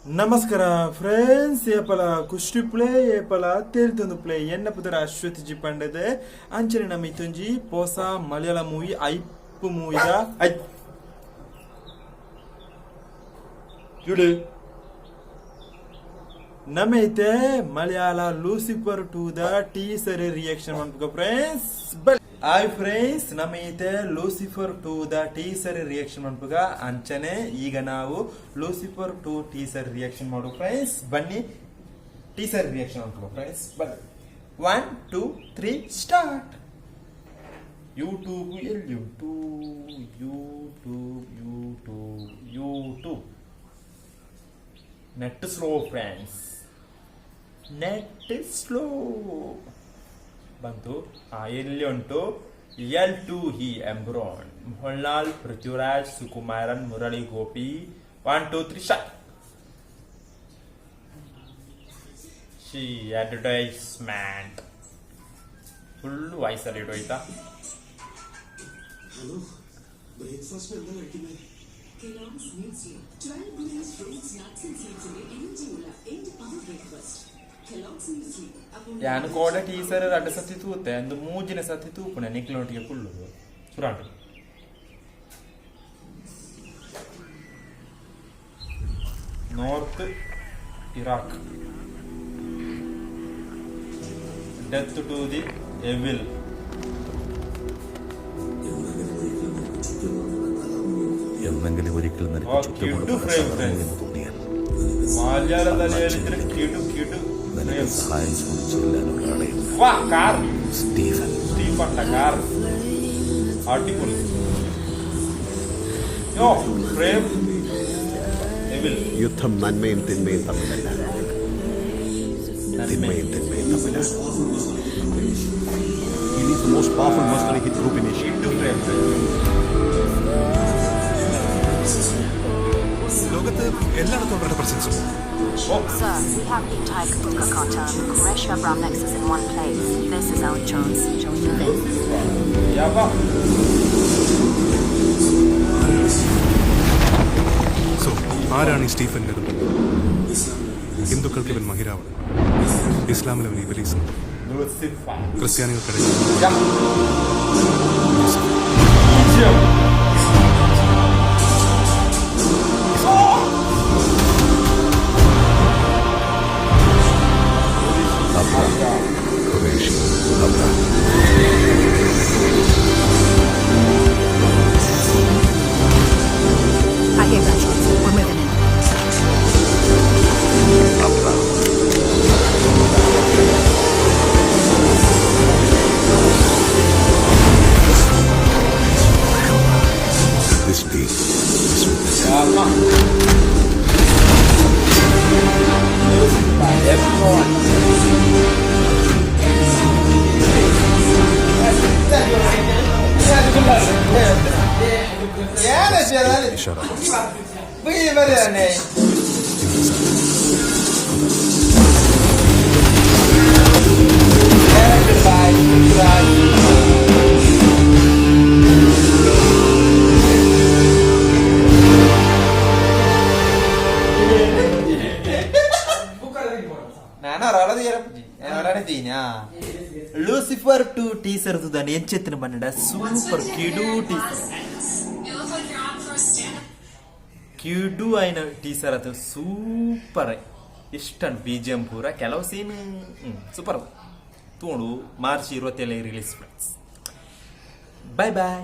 ನಮಸ್ಕಾರ ಫ್ರೆಂಡ್ಸ್, ಏಪಲ ಕುಷ್ಟಿ ಪ್ಲೇ ಏಪಲ ತೇಲ್ತೊಂದು ಪ್ಲೇ. ಎನ್ನ ಪುದರ ಅಶ್ವಥ್ ಜಿ ಪಂಡದೆ. ಅಂಚನೆ ನಮ್ಮ ಇತ್ತೊಂಜಿ ಪೋಸ ಮಲಯಾಳ ಮೂವಿ ಐಪು ಮೂವಿದ I ಜುಡು ನಮೈತೆ Malayala Lucifer to the teaser reaction ಮನ್ಪುಗ friends. Hi friends, ನಮೈತೆ Lucifer to the teaser reaction ಮನ್ಪುಗ. ಅಂಚನೆ ಈಗ ನಾವು ಲೂಸಿಫರ್ ಟು ಟೀಸರ್ ರಿಯಾಕ್ಷನ್ ಮಾಡು ಫ್ರೆಂಡ್ಸ್. ಬನ್ನಿ, ಟೀಸರ್ ರಿಯಾಕ್ಷನ್ ಮನ್ಪುಗ ಫ್ರೆಂಡ್ಸ್. ಬನ್ನಿ, 1 2 3 ಸ್ಟಾರ್ಟ್. ಯೂಟ್ಯೂಬ್ ಎಲ್ಲಿ ಉಂಟು? YouTube, YouTube, YouTube. Net slow friends, net slow ಬಂತು. ಎಲ್ಲಿ ಉಂಟು? L two he ಎಂಬ್ರಾನ್, Mohanlal, Prithviraj, Sukumaran, Murali Gopi. 1 2 3 start. She advertisement full voice ಅಲ್ಲಿ ಇಡೋಯ್ತಾ. ഹലോ, ബ്രേക്ക്ഫാസ്റ്റ് എന്താ കഴിക്കുന്നത്? Kellogg's Muesli. 12 grams fruits, nuts and seeds ന്റെ എനർജിയുള്ള എന്റെ പവർ ബ്രേക്ക്ഫാസ്റ്റ്. Kellogg's Muesli. അപ്പോൾ ಯಾನು ಕೋಡ ಟೀಸರ್ ರಡ್ಡು ಸತಿ ತೂತೆ ಅಂದು ಮೂಜಿನ ಸತಿ ತೂಪುಣ ನಿಕ್ಲೊಟ್ಟಿಗೆ ಕುಳ್ಳುದು ಸುರಾಂಡು. North Iraq, death to the evil. എന്നെങ്കിലും ഒരിക്കൽ നിനക്ക് ആ, ചുറ്റുമുള്ള കിടു frame തകർന്നു എന്ന് തോന്നിയാൽ മലയാളം ಹೇಳಿದ್ರೆ കിടു കിടു നിനക്ക് സഹായം ചോദിച്ചില്ലാൻ ഒരാളെ ഉണ്ട്. വാ കാർ. സ്റ്റീഫൻ. സ്റ്റീഫൻ കാർ അടിപൊളി. യോ ഫ്രെയിം എവിൽ. യുദ്ധം നന്മയും തിന്മയും തമ്മിലല്ല, തിന്മയും തിന്മയും തമ്മിലാണ്. He leads the most powerful mercenary hit group in Asia. കിടു frame. ലോകത്ത് എല്ലായിടത്തും അവരുടെ പ്രസൻസ് ഉണ്ട്. Sir, we have the entire Kabuka cartel and the Qureshi Abram nexus in one place. This is our chance. Shall we move in? യാവാ. So ആരാണ് ഈ Stephen Nedumpally? ഹിന്ദുക്കൾക്ക് ഇവൻ മഹിരാവണൻ, ഇസ്ലാമിൽ അവൻ ഇബലീസ്, Lucifer, ക്രിസ്ത്യാനികൾക്കിടയിൽ yeah. Egypt. Abraham Qureshi Abraham. I hear gunshots. We're moving in. Abraham. This deal is with the യാവാ. Lucifer F1. Ishara. Lucifer to teaser ತುದಾನೆ ಎಂಚೆತ್ತಿನ ಬನ್ನಡ. ಸೂಪರ್ ಕಿಡು ಟೀಸರ್, ಕಿಡು అయిన ಟೀಸರ್ ಅದು. ಸೂಪರ್ ಇಷ್ಟ. ಬಿ ಜಿ ಎಂ ಪೂರ, ಕೆಲವು scene super. ತೂಂಡು March 27 release friends. Bye bye.